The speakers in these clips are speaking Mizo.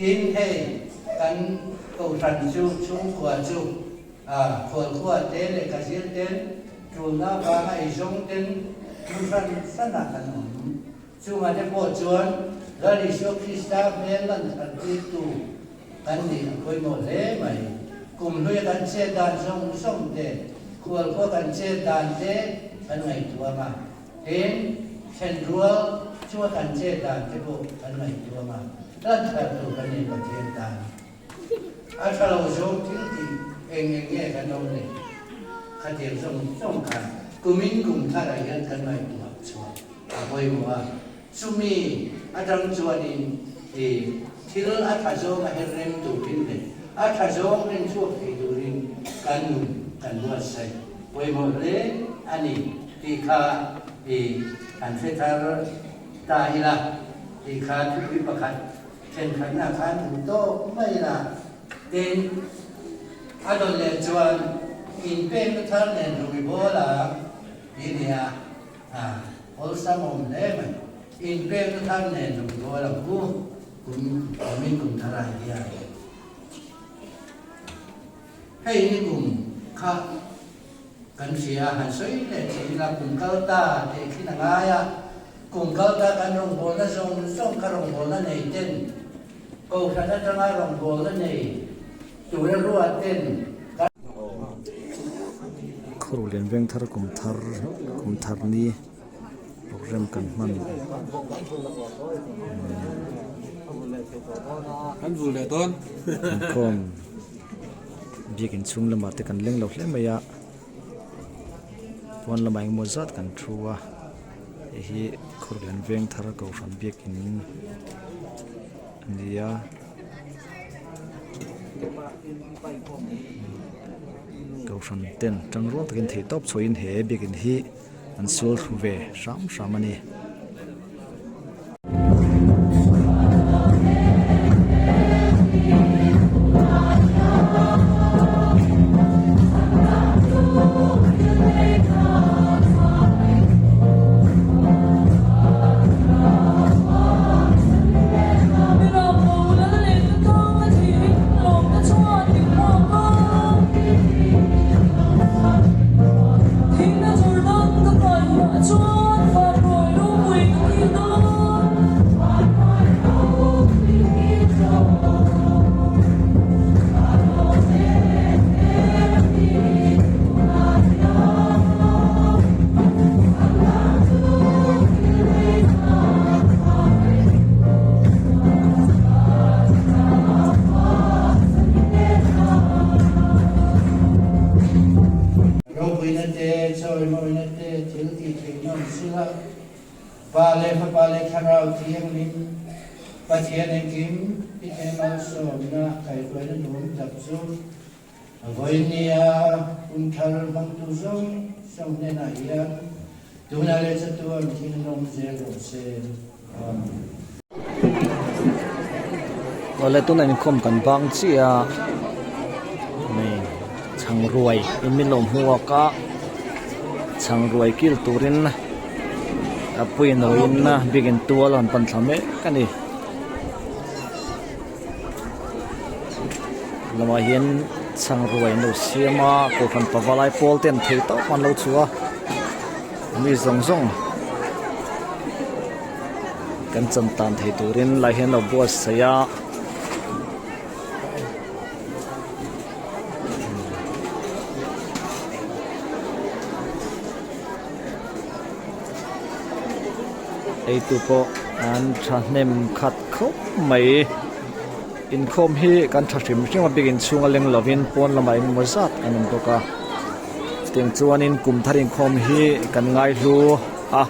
Tin, hei kan kohhran chu chhungkua chu khualkhua te lehkha zir ten, tulna avanga eizawng ten hmun hran hranah kan awm. Chungah te pawh chuan Lal Isua Krista hmel lan thar tirtu kan nih a pawimawh hle mai. Kum hluia kan chet dan zawng zawng te, khualkhua kan chet dan te kan ngaihtuah ang a. Tin, thlenrual chunga kan chet dan te pawh kan ngaihtuah ang a, lan thar tur kan nei Pathian tan. A tha lo zawng thil tih eng eng nge kan lo neih? Khatiang zawng zawng khan kumin kum tharah hian kan ngaihtuah chhuah a pawimawh a. Chumi atang chuanin i thil a tha zawng a her rem turin leh a tha zawng rin chhuak thei turin kan nun kan buatsaih pawimawh hle a ni tih kha i han hre thar ta ila tih kha thupui pakhat thenkhatna khan hmu tawk mai ila. Tin, a dawn leh chuan inpekna thar nen rui bawl ang tih a ni a. A awlsam awm hle mai. Inpekna thar nen rui bawl ang u, kum awmin kum thar ah hian. Hei ni kum kha kan hria han sawi leh thei ila kum kal ta teh khin a ngai a, kum kal ta kan rawngbawlna zawng zawng kha rawngbawlna nei ten Kohhran atanga rawngbawlna nei tura ruat ten kan Khawruhlian veng thar kum thar kum thar ni program kan hman. Inkhawm biakin chhung lamah te kan leng lo hle mai a pawn lamah engemaw zat kan thu a hei hi Khawrhlian veng thar kohhran biakin a ni a. Kohhran ten tangrual takin theihtawp chhuahin he biakin hi an sual thlu ve hram hram a ni. Ropuina te, chawimawina te, thil tih theihna awm sila, Pa leh Fapa leh Thlarau Thianghlim, Pathian engkim i te malsawmna kaihhruaina nuam tak chu vawinia hun thar hmangtu zawng zawng hnenah hian tunah leh chatuan thil nawm zel rawh se. Amen. Awle tunah inkhawm kan bang chiah a hei chhang ruai in min lo hmuak a chhang ruai kil turin a puiin ruiin biakin tual a rawn pan thla mek a ni. Lamah hian chhang ruai an lo siam a kohhran pavalai pawl te an thei tawp an lo chhuah a mi zawng zawng kan chan tan thei turin lai hian an lo buatsaih a. Eitu pawh an thahnem khat khawp mai. Inkhawm hi kan tha hrim hrim a bikin chhunga leng lovin pawn lamah engemaw zat an awm bawk a. Chutiang chuanin kum thar inkhawm hi kan ngaihlu a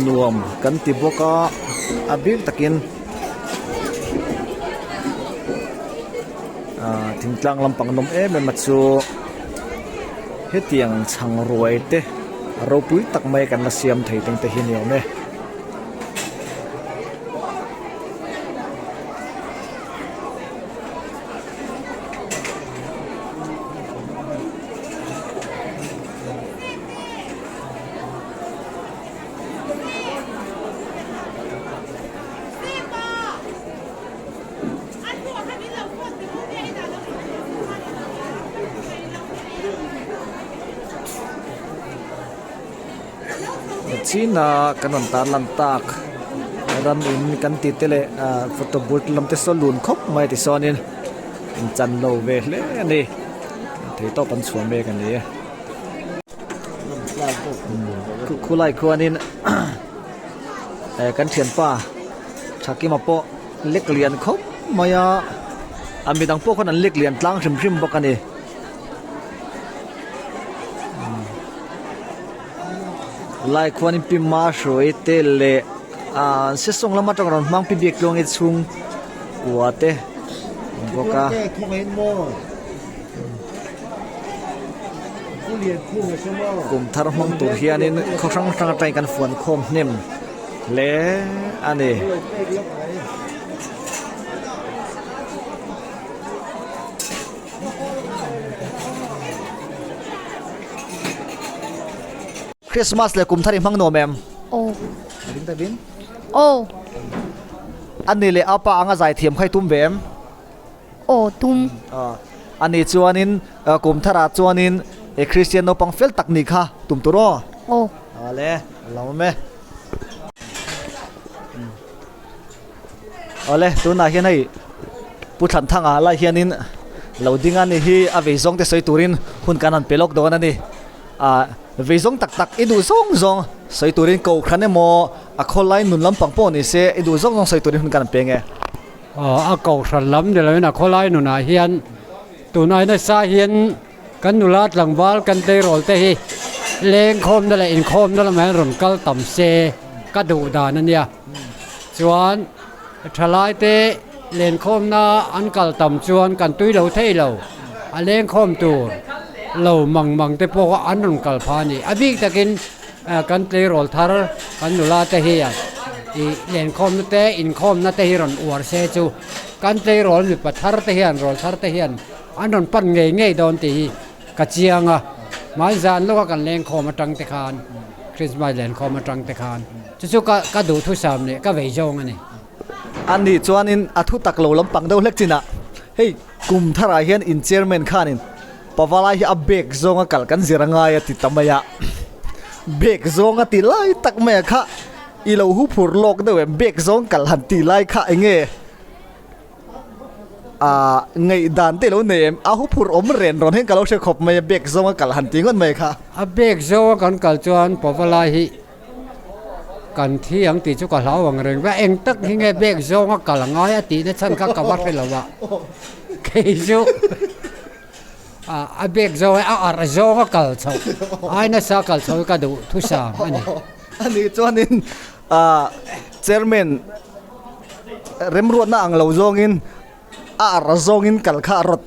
nuam kan ti bawk a a bik takin ah thingtlang lampang nawm em em a chu hetiang chhang ruai te ropui tak mai kan la siam thei teng te hi ni awm e. china kan rawn tar lan tak ram in kan tih te leh ah photo booth lam te saw lun khawp mai tichuanin in chan lo ve hle a ni theihtawp an chhuah mek a ni e khulai khuanin eh kan thianpa Thakima pawh lek lian khawp mai a a midang pawh khawn an lek lian tlang hrim hrim bawk a ni. Lai khuanin pi Mahruai te leh ah sesawng lam atang rawn hmang pi biak tluangin chhung kua te awm bawk a. Kum thar hmang tur hianin khaw hrang hrang atangin kan fuan khawm hnem hle a ni. Christmas leh kum thar i hmang nuam em? Aw. Ring tak in? Aw. Ani leh apa anga zai thiam kha i tum ve em? Aw tum. Ani chuanin kum tharah chuanin Christian naupang fel tak nih kha tum tur aw? Aw. Awle, a lo awm e. Awle, tunah hian hei Pu Thlanthanga lai hianin lo ding a ni hi a vei zawng te sawi turin hun kan han pe lawk dawn a ni. Ah, vei zawng tak tak i duh zawng zawng sawi turin kohhran emaw a khawlai nun lampang pawh ni se i duh zawng zawng sawi turin hun kan han pe nge. Aw, a kohhran lam ni loin a khawlai nunah hian tunai nasa hian kan nula tlangval kan tleirawl te hi lengkhawmna leh inkhawmna lamah hian rawn kal tam se ka duh dan a nia. Chuan thalai te lenkhawmna an kal tam chuan kan tui lo thei lo, a lengkhawm tur lo mang mang te pawh an rawn kal phah a ni. A bik takin kan tleirawl thar kan nula te hian ih lenkhawmna te inkhawmna te hi rawn uar se chu kan tleirawl mipa thar te hian rawl thar te hian an rawn pan ngei ngei dawn tih hi ka chiang a, hmaizan lawka kan lengkhawm atang te khan Christmas lenkhawm atang te khan chu chu ka ka duhthusam leh ka vei zawng a ni. A nih chuanin a thu tak lo lampang deuh hlek chinah hei kum tharah hian in chairman khanin Pavalai hi a bag zawnga kal kan zir a ngai a ti ta mai a, bag zawnga ti lai tak mai a kha i lo hu phur lawk deuh em bag zawng kal han ti lai kha eng nge? Ahh ngaihdan te lo nei em? A hu phur awm ren rawn hian ka lo hre khawp mai a, bag zawnga kal han ti ngawt mai kha. A bag zawnga kan kal chuan Pavalai hi kan thi ang tih chu ka hlau ang reng va, eng tak hi nge bag zawnga kal a ngai a tihna chhan kha ka va hre lo a, kei chu a bag zawng a arh zawnga kal chhoh ai nasa kal chhoh hi ka duh thusam a ni. A nih chuanin ahh chairman Remruatna ang lo zawngin a arh zawngin kal kha a rawt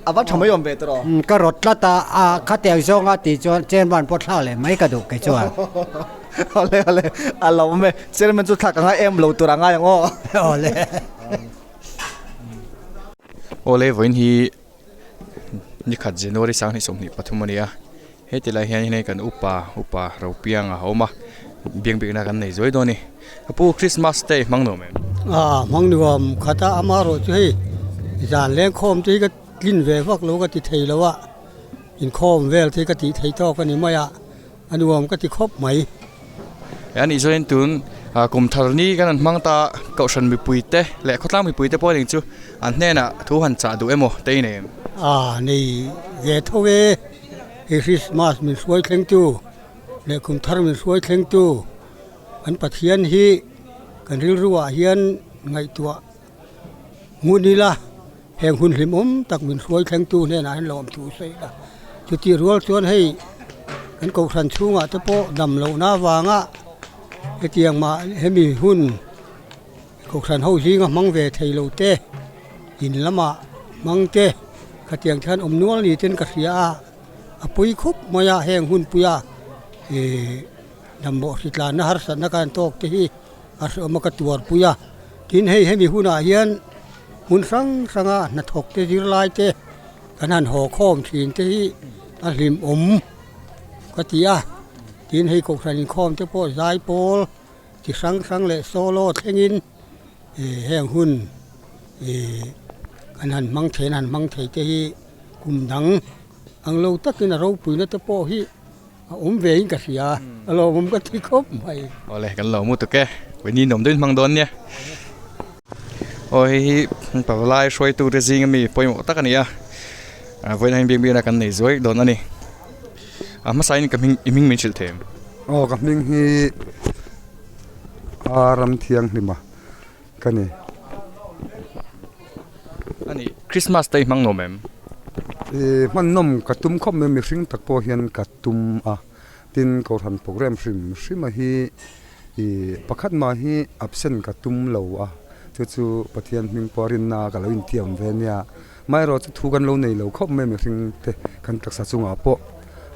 a va tha mai awm ve tawh. Ka rawt tlat a, a khatiang zawnga tih chuan chairman pawh thlak leh mai ka duh kei chuan. Awle awle a lo awm e, chairman chu thlak a ngai em lo tur a ngai ang aw. Awle. Awle vawiin hi nikhat January sanghnih 23 a ni a. Heti lai hian hei kan upa upa Ropianga a awm a, biak bikna kan nei zuai dawn a ni. Ka pu Christmas te i hmang nuam em? Aaa hmang nuam khat a, amaherawh chu hei zan lengkhawm te hi ka tlin ve vak lo ka ti thei lo a, inkhawm vel te hi ka tih theih tawk a ni mai a, a nuam ka ti khawp mai. A nih chuanin tun kum thar ni kan han hmang ta kohhran mipui te leh khawtlang mipui te pawh eng chu an hnenah thu han chah duh emaw te i nei em? Aaa nei ve tho e. Hei Christmas min hruai thlengtu leh kum thar min hruai thlengtu kan Pathian hi kan rilruah hian ngaihtuah ngun ila heng hun hlimawm tak min hruai thlengtu hnenah hian lawmthu sawi ila chutih rual chuan hei kan kohhran chhungah te pawh dam lohna avanga hetiang mah hemi hun Kohhran ho zinga hmang ve thei lo te, in lamah hmang te khatiang te khan awm nual ni ten ka hria a, a pui khup mai a heng hunpuia ihh dambaw hritlanna harsatna khan tawk te hi a hreawm a ka tuarpui a, tin hei hemi hunah hian hmun hrang hranga hnathawk te zirlai te kan han haw khawm thin te hi a hlimawm ka ti a, tin hei kohhran inkhawm te pawh zaipawl. Chi hrang hrang leh solo thlengin ih heng hun ih kan han hmang thei an han hmang thei te hi kum dang ang lo takin a ropuina te pawh hi a awm ve in ka hria a lawmawm ka ti khawp mai. Awle kan lo mu tuk e, Winnie nuam deuhin hmang dawn nia. Aw hei hi pavalai hruaitu te zing ami pawimawh tak a ni a, vawiin hian biak biakna kan nei zuai dawn a ni. A hmasa in ka hming i hming min hrilh thei em? Aw ka hming hi a ram thianghlima ka ni. A nih Christmas te i hmang nuam em? I hman nawm ka tum khawp mai mihring tak pawh hian ka tum a, tin Kohhran program hrim hrim a hi i pakhat mah hi absent ka tum lo a, chu chu Pathian hming pawh rinna ka lo intiam ve nia. Amaherawh chu thu kan lo nei lo khawp mai mihring te kan taksa chungah pawh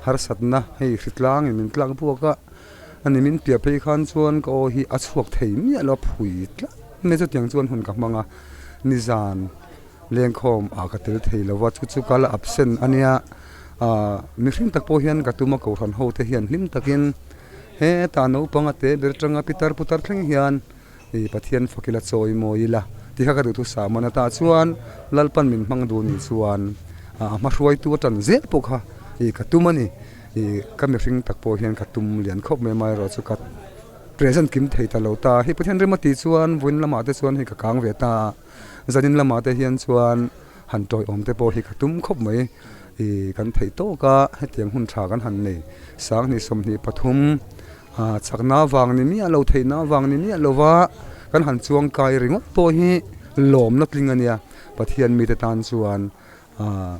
harsatna hei hritlang in min tlak buak a, A ni min piah phei khan chuan ka aw hi a chhuak thei miah lo a phui tlat mai chutiang chuan hun ka hmang a, nizan lengkhawm ah ka tel thei lo va chu chu ka la absent a nia, ah mihring tak pawh hian ka tum a kohhran ho te hian hlim takin hetah naupang a te ber atanga pitar putar thleng hian ih Pathian fak ila chawi mawi ila tih kha ka duh thu sa man atah chuan Lalpan min hmang duh nih chuan a hma hruaitu atan zel pawh kha ih ka tum a ni. Ih ka mihring tak pawh hian ka tum lian khawp mai amaherawh chu ka present kim thei ta lo ta. Hei Pathian rem a tih chuan vawiin lamah te chuan hei ka kang ve ta a, zanin lamah te hian chuan han tawiawm te pawh hi ka tum khawp mai. Ih kan theih tawk a, hetiang hun tha kan han nei 20 23 ah chakna vang ni miah lo theihna vang ni miah lo va kan han chuang kai ringawt pawh hi lawmna tling a nia Pathian mite tan chuan. Aaa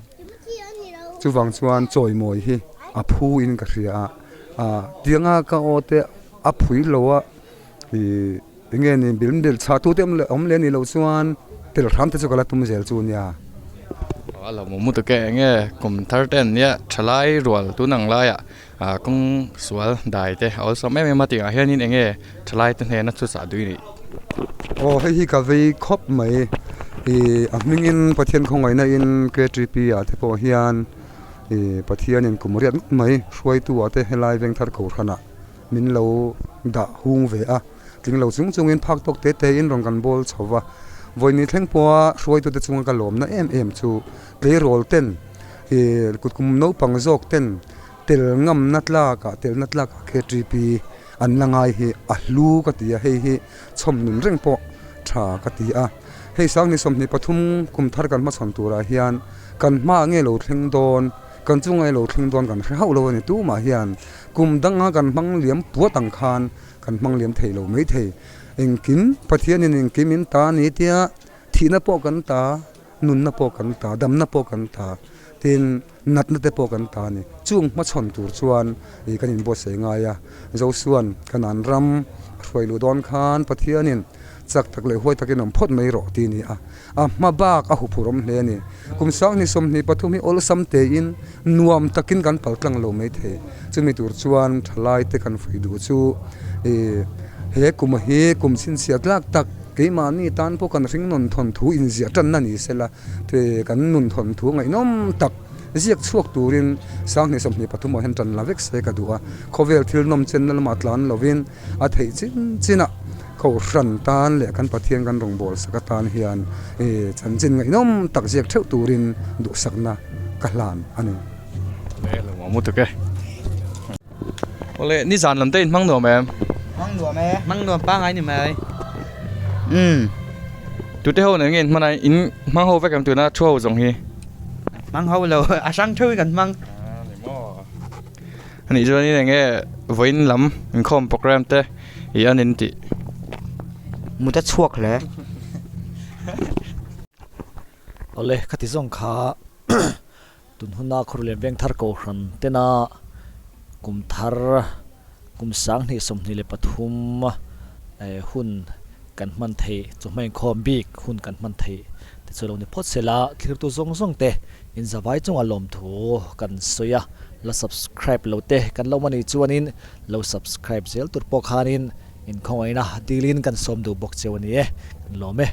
chuvang chuan chawimawi hi a phu in ka hria a aaa tianga ka aw te a phui lo a ihh eng nge ni bil bil chhah tu te awm leh anih loh chuan tel hram te chu ka la tum zel chu ania. A lo mu tuk e eng nge kum thar te an nia thalai rual tun ang laiah aaa kawng sual dai te a awlsam em em a tih ah hianin eng nge thalai te hnena chu chah dui nih. Aw hei hi ka vei khawp mai ih a hmingin Pathian khawngaihna in KTP ah te pawh hian ih Pathianin kum riat ngawt mai hruaitu ah te helai Vengthar Kohhran ah min lo dah hung ve a tling lo chung chungin phak tawk te te in rawn kan bawl chho va vawiin thleng pawha hruaitu te chunga ka lawmna em em chu tleirawl ten ih kut kum naupang zawk ten tel ngamna tlak ah telna tlak ah KTP An la ngai hi a hlu ka ti a, hei hi chhawm nun reng pawh tha ka ti a. Hei 20 23 kum thar kan hmachhawn turah hian kan hma nge lo thleng dawn, kan chunga nge lo thleng dawn kan hre hauh lo a ni. Tumah hian kum danga kan hmang liam puat ang khan kan hmang liam thei lo mai thei. Engkim Pathianin engkim in ta a ni tia thihna pawh kan ta, nunna pawh kan ta, damna pawh kan ta. Tin, natna te pawh kan ta a ni. Chung hmachhawn tur chuan ih kan inbuatsaih ngai a, Josua'n Kanaan ram a hruai luh dawn khan Pathianin chak tak leh huai takin awm phawt mai rawh tih a ni a, a hma bak a huphurh awm hle a ni. Kum 20 23 hi awlsam tein nuam takin kan pal tlang lo mai thei. Chumi tur chuan thalai te kan fuih duh chu ih he kum hi kum chhinchhiah tlak tak keimahni tan pawh kan hringnawn thawnthu inziah tanna ni sela. Te kan nun thawnthu ngaihnawm tak ziak chhuak turin 20 23 ah hian tan la vek se ka duh a, khawvel thil nawm chenna lamah tlan lovin a theih chin chinah kohhran tan leh kan Pathian kan rawngbâwl sak atan hian chanchin ngaihnawm tak ziak theuh turin duhsakna ka hlan a ni. Awle lo maw tuk e. Awle nizan lam te in hmang nuam em? Hmang nuam e. Hmang nuam pangai ni mai. Umm. Tute ho nen nge in hman a, in hmang ho vek em tuna thu ho zawng hi? Hmang ho lo, a hrang theuhin kan hmang. A ni maw. Anih chuanin eng nge vawiin lam inkhawm program te i an in tih? Mut a chhuak hle. Awle khati zawng kha Tun huna Khawrlian Vengthar Kohhran tena kum thar kum 2023 hun kan hman theih chawhma inkhawm bik hun kan hman theih te chu lo ni phawt se la, thlirtu zawng zawng te inzavai chunga lawmthu kan sawi a, la subscribe lo te kan lo mani chuanin lo subscribe zel tur pawh khanin inkhawngaihna dilin kan sawm duh bawk cheu a ni e, kan lawm e.